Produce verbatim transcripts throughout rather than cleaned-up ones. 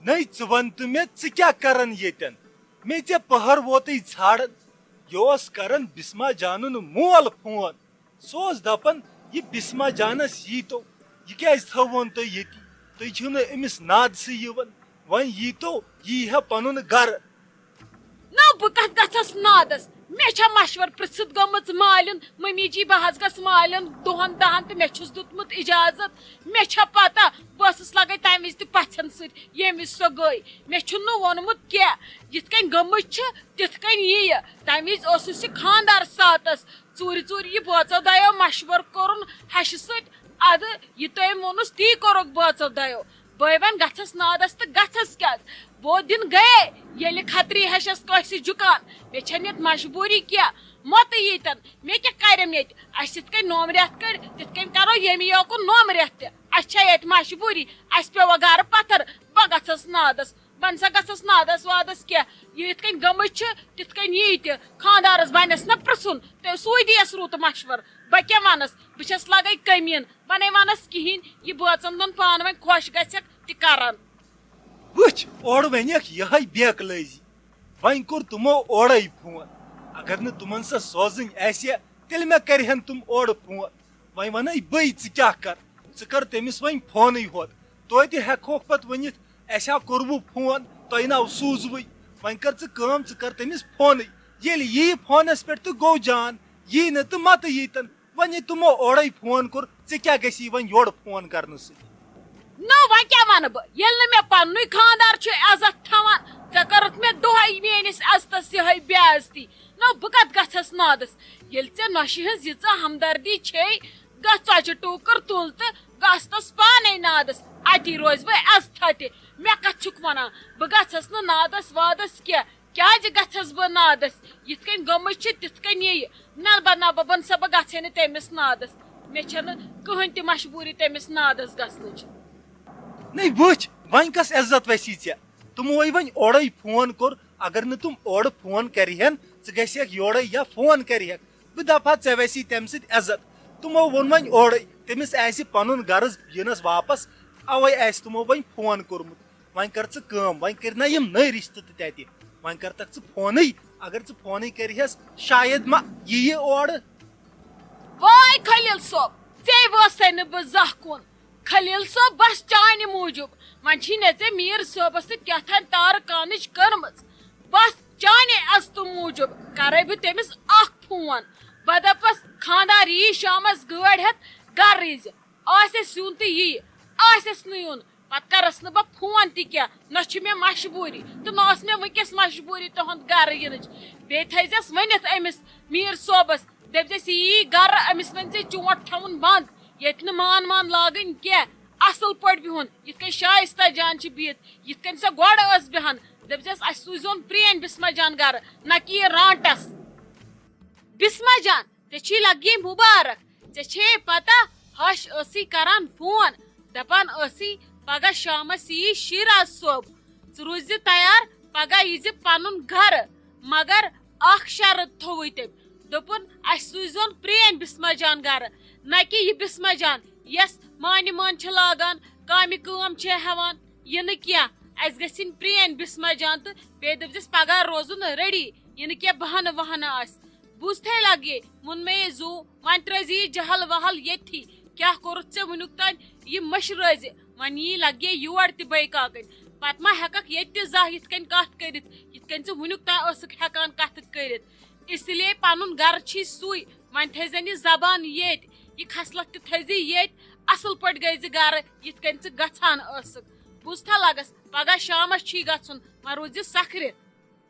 نٔے، ژٕ وَن تہٕ مےٚ، ژٕ کیٛاہ کَران ییٚتٮ۪ن؟ مےٚ ژےٚ پٔہر ووتُے ژھانٛڈان۔ یہِ اوس کَران بسمہ جانُن مول فون۔ سُہ اوس دَپان، "یہِ بسمہ جانَس ییٖتو، یہِ کیٛازِ تھٲوون تُہۍ ییٚتی؟ تُہۍ چھِو نہٕ أمِس نادسٕے یِوان۔ وۄنۍ ییٖتو، یہِ یی ہا پَنُن گَرٕ۔" نہ، بہٕ کتھ گژھس نادس؟ مےٚ چھا مشور پرژھِتھ گٔمٕژ مالِن، ممی جی، بہٕ حظ گژھٕ مالِن دۄہن دہن تہٕ مےٚ چھُس دیُتمُت اجازت۔ مےٚ چھا پتہ، بہٕ ٲسٕس لگے تمہِ وِزِ تہِ پژھٮ۪ن سۭتۍ، ییٚمہِ وِزِ سۄ گٔے۔ مےٚ چھُنہٕ ووٚنمُت کینٛہہ، یِتھ کٔنۍ گٔمٕژ چھِ، تِتھ کٔنۍ یِیہِ۔ تمہِ وِزِ اوسُس یہِ خاندار ساتس، ژوٗرِ ژوٗرِ یہِ بٲژو دۄیو مشور کوٚرُن ہشہِ سۭتۍ۔ ادٕ یہِ تٔمۍ ووٚنُس، تی کوٚرُکھ بٲژو دۄیو۔ بٲے وَن گژھس نادس تہٕ گژھس کیٛاہ؟ وہ دن گئے، ییٚلہِ خطری ہشس کٲنٛسہِ جُکان، مےٚ چھَنہٕ ییٚتہِ مجبوٗری کینٛہہ۔ مۄتہٕ ییٖتن، مےٚ کیٛاہ کرٮ۪م ییٚتہِ؟ اَسہِ یِتھ کٔنۍ نومہٕ رٮ۪تھ کٔڑۍ، تِتھ کٔنۍ کرو ییٚمہِ یوکُن نومہٕ رٮ۪تھ تہِ۔ اَسہِ چھا ییٚتہِ مجبوٗری؟ اَسہِ پیوٚو گرٕ پتھر، بہٕ گژھس نادس۔ وۄنۍ سا گژھس نادس وادس کینٛہہ؟ یہِ یِتھ کٔنۍ گٔمٕژ چھِ، تِتھ کٔنۍ یی تہِ۔ خاندارس بنٮ۪س نہ پرژھُن، تہٕ سُے دِیس رُت مشور۔ بہٕ کیٛاہ ونس؟ بہٕ چھَس لگے کٔمیٖن۔ ونے ونس کِہیٖنۍ، یہِ بٲژن دۄن پانہٕ ؤنۍ خۄش گژھٮ۪کھ تہِ کرن۔ وٕچھ، اورٕ ونیکھ یِہے بے عقلٲزی۔ وۄنۍ کوٚر تِمو اورے فون۔ اگر نہٕ تِمن سۄ سوزٕنۍ آسہِ ہے، تیٚلہِ مہ کرِہن تِم اورٕ فون۔ وۄنۍ ونے بٕے، ژٕ کیٛاہ کر؟ ژٕ کر تٔمِس وۄنۍ فونٕے ہوت۔ توتہِ ہٮ۪کہوکھ پتہٕ ؤنِتھ، "اسہِ ہا کوٚروٕ فون، تۄہہِ ناو سوٗزوٕے۔" وۄنۍ کر ژٕ کٲم، ژٕ کر تٔمِس فونٕے۔ ییٚلہِ یی فونس پٮ۪ٹھ تہٕ گوٚو جان، یی نہٕ تہٕ متہٕ ییٖتن۔ وۄنۍ ییٚلہِ تِمو اورے فون کوٚر، ژےٚ کیٛاہ گژھی وۄنۍ یورٕ فون کرنہٕ سۭتۍ؟ نہ، وۄنۍ کیٛاہ وَنہٕ بہٕ؟ ییٚلہِ نہٕ مےٚ پننُے خاندار چھُ عزت تھاوان، ژےٚ کٔرٕتھ مےٚ دۄہے میٲنِس عزتس یِہے بے عزتی۔ نہ، بہٕ کتھ گژھس نادس؟ ییٚلہِ ژےٚ نۄشہِ ہٕنٛز ییٖژاہ ہمدردی چھے، گژھ ژۄچہِ ٹوٗکر تُل تہٕ گژھ تس پانے نادس۔ اتی روزِ وۄنۍ عزتھا تہِ۔ مےٚ کتھ چھُکھ ونان؟ بہٕ گژھس نہٕ نادس وادس کینٛہہ۔ کیٛازِ گژھس بہٕ نادس؟ یِتھ کٔنۍ گٔمٕژ چھِ، تِتھ کٔنۍ ییٚیہِ۔ نہ بہ، نہ بہ، بہٕ نہ سا، بہٕ گژھے نہٕ تٔمِس نادس۔ مےٚ چھنہٕ کٕہٕنۍ تہِ مجبوٗری تٔمِس نادس گژھنٕچ۔ نٔے وٕچھ، وۄنۍ کس عزت وسی ژےٚ؟ تِمو ہے وۄنۍ اورے فون کوٚر، اگر نہٕ تِم اورٕ فون کرِہن، ژٕ گژھکھ یورے یا فون کرِہکھ۔ بہٕ دپہٕ ہا، ژےٚ وسی تمہِ سۭتۍ عزت۔ تِمو ووٚن وۄنۍ اورے، تٔمِس آسہِ پنُن غرض یِنس واپس، اوے آسہِ تِمو وۄنۍ فون کوٚرمُت۔ وۄنۍ کر ژٕ کٲم، وۄنۍ کٔرۍ نا یِم نٔے رشتہٕ تہِ تتہِ۔ وۄنۍ کر تکھ ژٕ فونٕے، اگر ژٕ فونٕے کٔرِہس، شاید ما ییہِ اورٕ۔ واے خلیل صٲب، ژے وٲژے نہٕ بہٕ زانٛہہ کُن۔ خلیل صٲب، بس چانہِ موٗجوٗب۔ وۄنۍ چھی نہ ژےٚ میٖر صٲبس سۭتۍ کیٛاہ تام تارٕ کانٕچ کٔرمٕژ۔ بس چانہِ عزتہٕ موٗجوٗب کرے بہٕ تٔمِس اکھ فون۔ بہٕ دپس، خانٛدار یی شامس گٲڑۍ ہٮ۪تھ گرٕ، ییٖزِ۔ آسٮ۪س یُن تہٕ یی، آسٮ۪س نہٕ یُن، پتہٕ کرس نہٕ بہٕ فون تہِ کینٛہہ۔ نہ چھِ مےٚ مجبوٗری تہٕ نہ ٲس مےٚ وٕنکیٚس مجبوٗری تُہُنٛد گرٕ یِنٕچ۔ بیٚیہِ تھٲیزٮ۪س ؤنِتھ أمِس میٖر صٲبس، دٔپزٮ۪س، یہِ یی گرٕ، أمِس ؤنۍزِ چونٛٹھ تھاوُن بنٛد۔ ییٚتہِ نہٕ مان مان لاگٕنۍ کینٛہہ، اصل پٲٹھۍ بِہُن، یِتھ کٔنۍ شایستہ جان چھِ بِہِتھ، یِتھ کٔنۍ سۄ گۄڈٕ ٲس بیٚہان۔ دٔپزٮ۪س، اسہِ سوٗزۍزیون پرٛٲنۍ بسمہ جان گرٕ، نہ کہِ یہِ رانٛٹس۔ بسمہ جان، ژےٚ چھی لگی مبارک۔ ژےٚ چھے پتہ، ہش ٲسٕے کران فون، دپان ٲسٕے، پگاہ شامس یی شیراز صٲب، ژٕ روٗزِ تیار، پگاہ ییٖزِ پنُن گرٕ۔ مگر اکھ شرط تھووُے تٔمۍ، دوٚپُن، اسہِ سوٗزۍزیون پرٛٲنۍ بسمہ جان گرٕ، نہ کہِ یہِ بسمہ جان یس مانہِ مان چھِ لاگان، کامہِ کٲم چھِ ہٮ۪وان، یہِ نہٕ کینٛہہ۔ اسہِ گژھِ یِنۍ پرٛٲنۍ بسمہ جان تہٕ بیٚیہِ دٔپزٮ۪س پگاہ روزُن ریڈی، یہِ نہٕ کینٛہہ بہانہٕ وہانہٕ آسہِ۔ بوٗزتھے لگے، ووٚن مےٚ یہِ زُو، وۄنۍ ترٲوزِ یہِ جہل وہل ییٚتھی۔ کیٛاہ کوٚرُتھ ژےٚ وٕنیُک تام یہِ مٔشرٲوزِ؟ وۄنۍ یی لگے یور تہِ بٲے کاکٕنۍ۔ پتہٕ ما ہٮ۪ککھ ییٚتہِ تہِ زانٛہہ یِتھ کٔنۍ کتھ کٔرِتھ، یِتھ کٔنۍ ژٕ وٕنیُک تام ٲسٕکھ ہٮ۪کان کتھٕ کٔرِتھ؟ اس لیے پنُن گرٕ چھی سُے، وۄنۍ تھٲیزٮ۪ن یہِ زبان ییٚتۍ، یہِ خصلت تہِ تھٲیزِ ییٚتۍ، اصل پٲٹھۍ گٔیزِ گرٕ، یِتھ کٔنۍ ژٕ گژھان ٲسٕکھ۔ بوٗزتھا لگس، پگاہ شامس چھی گژھُن، وۄنۍ روٗزِ سکھرِتھ۔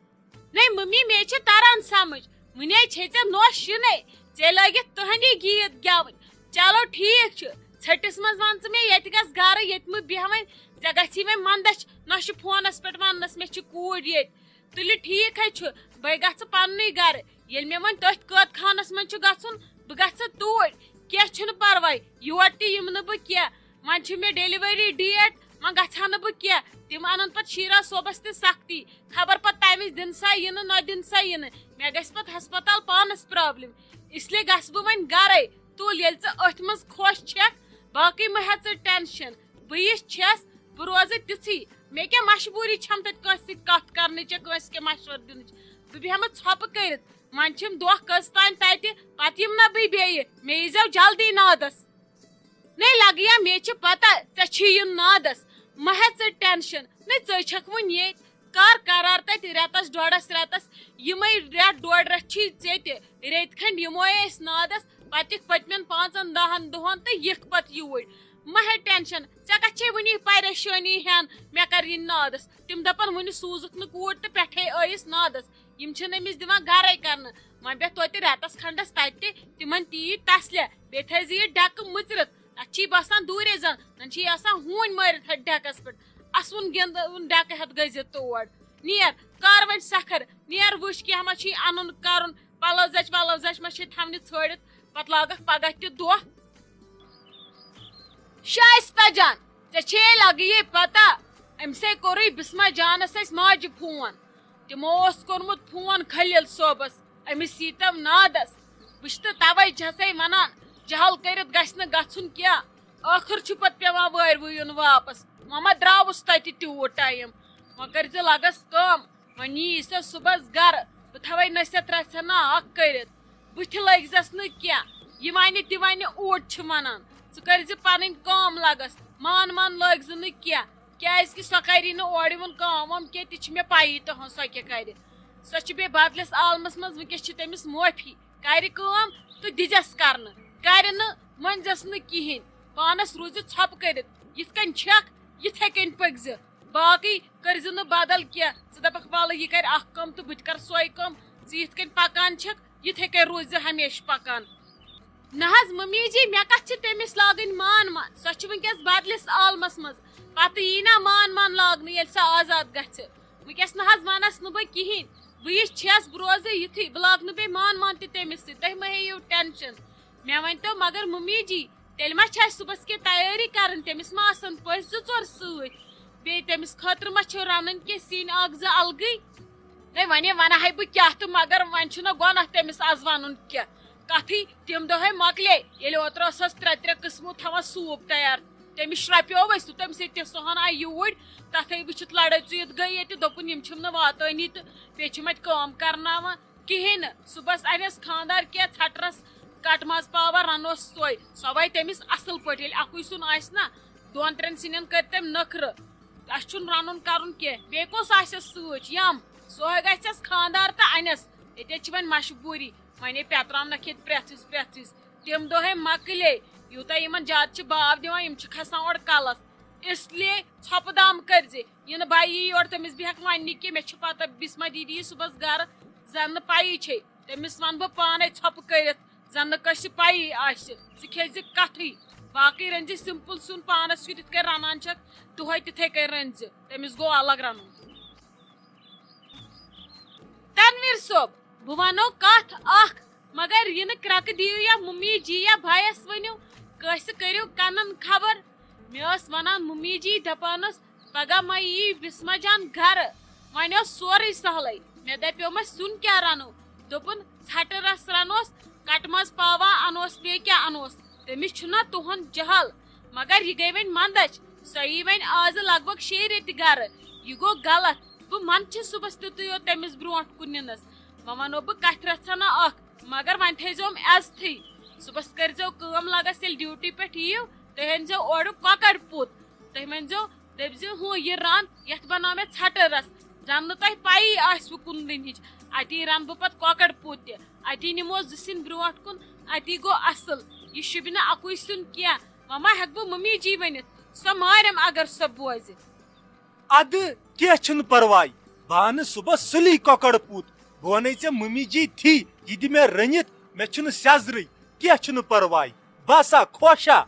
نٔے ممی، مےٚ چھِ تران سمجھ، وُنے چھے ژےٚ نوش شِنَے، ژےٚ لٲگِتھ تُہنٛدی گیٖت گٮ۪وٕنۍ۔ چلو ٹھیٖک چھُ، ژھٔٹِس منٛز وَن ژٕ مےٚ ییٚتہِ گژھ گرٕ، ییٚتہِ مہٕ بیٚہہ وۄنۍ، ژےٚ گژھی وۄنۍ مندچھ، نہ چھُ فونس پٮ۪ٹھ وننس مےٚ چھِ کوٗر ییٚتہِ۔ تُلہِ ٹھیٖک ہے چھُ، بے گژھٕ پننُے گرٕ، ییٚلہِ مےٚ وۄنۍ تٔتھۍ قٲد خانس منٛز چھُ گژھُن، بہٕ گژھٕ توٗرۍ۔ کینٛہہ چھُنہٕ پرواے، یور تہِ یِمہٕ نہٕ بہٕ کینٛہہ۔ وۄنۍ چھِ مےٚ delivery date، وۄنۍ گژھٕ ہا نہٕ بہٕ کینٛہہ۔ تِم انن پتہٕ شیراز صٲبس تہِ سختی، خبر پتہٕ تمہِ وِزِ دِن سا یِنہٕ نہ دِن سا یِنہٕ۔ مےٚ گژھِ پتہٕ ہسپتال پانس problem، اس لیے گژھٕ بہٕ وۄنۍ گرے۔ تُل، ییٚلہِ ژٕ أتھۍ منٛز خۄش چھکھ، باقٕے مہ ہےٚ ژٕ tension۔ بہٕ یِژھ چھس، بہٕ روزٕ تِژھٕے۔ مےٚ کیٛاہ مجبوٗری چھم تَتہِ کٲنٛسہِ سۭتۍ کَتھ کَرنٕچ یا کٲنٛسہِ کیٛاہ مَشوَرٕ دِنٕچ؟ بہٕ بیٚہمہٕ ژھۄپہٕ کٔرِتھ۔ وۄنۍ چھِم دۄہ کٔژ تام تَتہِ، پَتہٕ یِمہٕ نہ بہٕ بیٚیہِ۔ مےٚ ییٖزیو جلدی نادَس۔ نے لگیا، مےٚ چھِ پتہ ژےٚ چھی یُن نادس، مہ ہےٚ ژٕ ٹینشن۔ نے ژٕے چھکھ وُنہِ ییٚتۍ، کر قرار تتہِ رٮ۪تس ڈۄڈس رٮ۪تس، یِمے رٮ۪تھ ڈۄڈ رٮ۪تھ چھی ژےٚ تہِ، ریٚتۍ کھنڈ یِمو أسۍ نادس، پتہٕ یِکھ پٔتمٮ۪ن پانٛژن دہن دۄہن تہٕ یِکھ پتہٕ یوٗرۍ۔ مہ ہےٚ ٹینشن، ژےٚ کتھ چھے وُنہِ یہِ پریشٲنی ہٮ۪ن، مےٚ کر یِنۍ نادس؟ تِم دپن وُنہِ سوٗزُکھ نہٕ کوٗر تہٕ پٮ۪ٹھے ٲیِس نادس۔ یِم چھِنہٕ أمِس دِوان گرے کرنہٕ۔ وۄنۍ بیٚہہ توتہِ رٮ۪تس کھنڈس تتہِ تہِ، تِمن تہِ یی تسلہِ۔ بیٚیہِ تھٲیزِ یہِ ڈٮ۪کہٕ مُژرِتھ۔ اتھ چھی باسان دوٗرے زن، زن چھی آسان ہوٗنۍ مٲرِتھ اتھ ڈٮ۪کس پٮ۪ٹھ۔ اسوُن گِنٛدُن ڈٮ۪کہٕ ہٮ۪تھ گٔژھِتھ تور۔ نیر، کر وۄنۍ سکھر، نیر وٕچھ کینٛہہ ما چھی انُن کرُن، پلو زچ ولو زچ ما چھے تھاونہِ ژھٲڑِتھ، پتہٕ لاگکھ پگاہ تہِ دۄہ۔ شائستہ جان، ژےٚ چھے لگہٕ یے پتہ، أمۍ سے کوٚرُے بسمہ جانس اَسہِ ماجہِ فون۔ تِمو اوس کوٚرمُت فون خلیل صٲبس، أمِس ییٖتو نادس۔ بہٕ چھُس تہٕ توے چھسے ونان، جہل کٔرِتھ گژھِ نہٕ گژھُن کینٛہہ۔ ٲخٕر چھُ پتہٕ پٮ۪وان وٲرۍ وٲرۍ یُن واپس۔ وۄنۍ ما درٛاوُس تتہِ تیوٗت ٹایم؟ وۄنۍ کٔرۍ زِ لگس کٲم، وۄنۍ یی سۄ صُبحس گرٕ، بہٕ تھاوے نصیحت رژھِ ہنا اکھ کٔرِتھ۔ بٕتھِ لٲگۍ زٮ۪س نہٕ کینٛہہ، یہِ ونہِ تہِ ونہِ اوٗرۍ چھِ ونان۔ ژٕ کٔرۍ زِ پنٕنۍ کٲم لگس، مان مان لٲگۍ زِ نہٕ کینٛہہ، کیازِ کہِ سۄ کری نہٕ اورٕ یِوُن کٲم وٲم کینٛہہ، تہِ چھِ مےٚ پیی تُہنٛز سۄ کیٛاہ کرِ۔ سۄ چھِ بیٚیہِ بدلِس عالمس منٛز، وٕنکیٚس چھِ تٔمِس معٲفی، کرِ کٲم تہٕ دِجس کرنہٕ، کرِ نہٕ، مٲنۍ زٮ۪س نہٕ کِہینۍ۔ پانس روٗزِ ژھۄپہٕ کٔرِتھ، یِتھ کٔنۍ چھکھ یِتھے کٔنۍ پٔکۍ زِ۔ باقٕے کٔرۍ زِ نہٕ بدل کینٛہہ، ژٕ دپکھ ولہٕ یہِ کرِ اکھ کٲم تہٕ بہٕ تہِ کرٕ سۄے کٲم، ژٕ یِتھ کٔنۍ پکان چھکھ یِتھے کٔنۍ روٗزِ ہمیشہٕ پکان۔ نہ حظ ممی جی، مےٚ کتھ چھِ تٔمِس لاگٕنۍ مان مان، سۄ چھِ وٕنکیٚس بدلِس عالمس منٛز، پتہٕ یی نہ مان مان لاگنہٕ ییٚلہِ سۄ آزاد گژھِ۔ وٕنکیٚس نہ حظ ونس نہٕ بہٕ کِہینۍ، بہٕ یہِ چھس، بہٕ روزٕ یِتھُے، بہٕ لاگہٕ نہٕ بیٚیہِ مان مان تہِ تٔمِس سۭتۍ، تُہۍ مہ ہیٚیِو ٹینشن۔ مےٚ ؤنۍ تو مگر ممی جی، تیٚلہِ ما چھِ اَسہِ صُبحس کینٛہہ تیٲری کرٕنۍ؟ تٔمِس ما آسن پٔژھۍ زٕ ژور سۭتۍ؟ بیٚیہِ تٔمِس خٲطرٕ ما چھِ رنٕنۍ کینٛہہ سِنۍ اکھ زٕ الگٕے؟ ہے، وۄنۍ وَنہٕ ہاے بہٕ کیٛاہ تہٕ، مگر وۄنۍ چھُنہ گۄناہ تٔمِس از وَنُن کینٛہہ۔ کَتھٕے تِم دۄہے مۄکلے، ییٚلہِ اوترٕ ٲسَس ترٛےٚ ترٛےٚ قٕسمو تھاوان سوٗپ تیار۔ تٔمِس شرٛپیو أسۍ تہٕ تٔمۍ سۭتۍ تہِ سۄ ہن آیہِ یوٗرۍ، تَتھے وٕچھِتھ لڑٲے ژُیِتھ گٔے ییٚتہِ، دوٚپُن یِم چھِم نہٕ واتٲنی تہٕ بیٚیہِ چھِم اَتہِ کٲم کرناوان۔ کِہیٖنۍ نہٕ۔ صُبحس اَنٮ۪س خانٛدار کینٛہہ ژھٹہٕ رَس کَٹہٕ ماز پاوا رَنوس سۄے۔ سۄ وَے تٔمِس اَصٕل پٲٹھۍ۔ ییٚلہِ اَکُے سیُن آسہِ نہ، دۄن ترٛٮ۪ن سِنٮ۪ن کٔرۍ تٔمۍ نٔکھرٕ۔ اَسہِ چھُنہٕ رَنُن کَرُن کینٛہہ۔ بیٚیہِ کُس آسٮ۪س سۭتۍ؟ یَم۔ سۄے گژھٮ۪س خانٛدار تہٕ اَنٮ۪س۔ ییٚتہِ حظ چھِ وۄنۍ مجبوٗری۔ وۄنۍ ہے پٮ۪تراونَکھ ییٚتہِ پرٛٮ۪تھ وِزِ، پرٛٮ۪تھ وِزِ۔ تِم دۄہ ہے مۄکلے۔ یوٗتاہ یِمَن زیادٕ چھِ باو دِوان، یِم چھِ کھَسان اورٕ کَلَس۔ اس لیے ژھۄپہٕ دام کٔرۍ زِ۔ یِنہٕ بہٕ یی یورٕ تٔمِس بیٚہکھ وَننہِ کہِ مےٚ چھِ پَتہ بِسمہ دیٖدی یی صُبحس گَرٕ، زَن نہٕ پَیی چھے۔ تٔمِس وَنہٕ بہٕ پانَے ژھۄپہٕ کٔرِتھ، زَن نہٕ کٲنٛسہِ پَیی آسہِ۔ ژٕ کھیٚزِ کَتھٕے۔ باقٕے رٔنۍ زِ simple سیُن پانَس کیُتھ یِتھ کٔنۍ رَنان چھَکھ، دۄہَے تِتھَے کٔنۍ رٔنۍ زِ۔ تٔمِس گوٚو الگ رَنُن۔ تنویر صٲب، بہٕ وَنو کَتھ اَکھ، مگر یہِ نہٕ کرٛکہٕ دِیِو یا مُمی جی یا بھایَس ؤنِو، کٲنٛسہِ کٔرِو کَنَن خبر۔ مےٚ ٲس وَنان مُمی جی، دَپان ٲس، پگاہ ما یی بِسمہ جان گرٕ؟ وۄنۍ اوس سورُے سہلٕے۔ مےٚ دَپیومَس، سیُن کیٛاہ رَنو؟ دوٚپُن، ژھٹہٕ رَس رَنوس، کَٹہٕ ماز پاوا اَنوس، بیٚیہِ کیٛاہ اَنوس؟ تٔمِس چھُنہ تُہُنٛد جہل۔ مگر یہِ گٔے وۄنۍ منٛدَچھ۔ سۄ یی وۄنۍ آزٕ لگ بگ شیٚیہِ ریٚتہِ گرٕ۔ یہِ گوٚو غلط۔ بہٕ منٛدٕ چھَس صُبحَس تیُتُے یوت تٔمِس برونٛٹھ کُن نِنَس۔ وۄنۍ وَنو بہٕ کَتھِ رَژھا نہ اَکھ، مگر وۄنۍ تھٲیزیوم عزتھٕے۔ صُبحَس کٔرۍزیو کٲم، لَگَس ییٚلہِ ڈیوٹی پٮ۪ٹھ یِیِو، تُہۍ أنۍزیو اورٕ کۄکَر پوٗت۔ تُہۍ ؤنۍزیو، دٔپۍزِ، ہُہ یہِ رَن، یَتھ بَناو مےٚ ژھَٹہٕ رَس۔ زَن نہٕ تۄہہِ پَیی آسِوٕ کُنُے دِنہِچ۔ اَتی رَنہٕ بہٕ پَتہٕ کۄکَر پوٗت تہِ۔ اَتی نِمو زٕ سِنۍ برونٛٹھ کُن، اَتی گوٚو اَصٕل۔ یہِ شوٗبہِ نہٕ اَکُے سیُن کینٛہہ۔ وۄنۍ ما ہٮ۪کہٕ بہٕ مٔمی جی ؤنِتھ؟ سۄ مارٮ۪م اگر سۄ بوزِ۔ اَدٕ کینٛہہ چھُنہٕ پَرواے، بہٕ اَنہٕ صُبحس سُلی کۄکَر پوٗت۔ بہٕ وَنَے ژےٚ مٔمی جی تھی، یہِ دِ مےٚ رٔنِتھ، مےٚ چھُنہٕ سیٚزرٕے۔ کینٛہہ چھُنہٕ پَرواے، بہٕ آسا خۄش ہا۔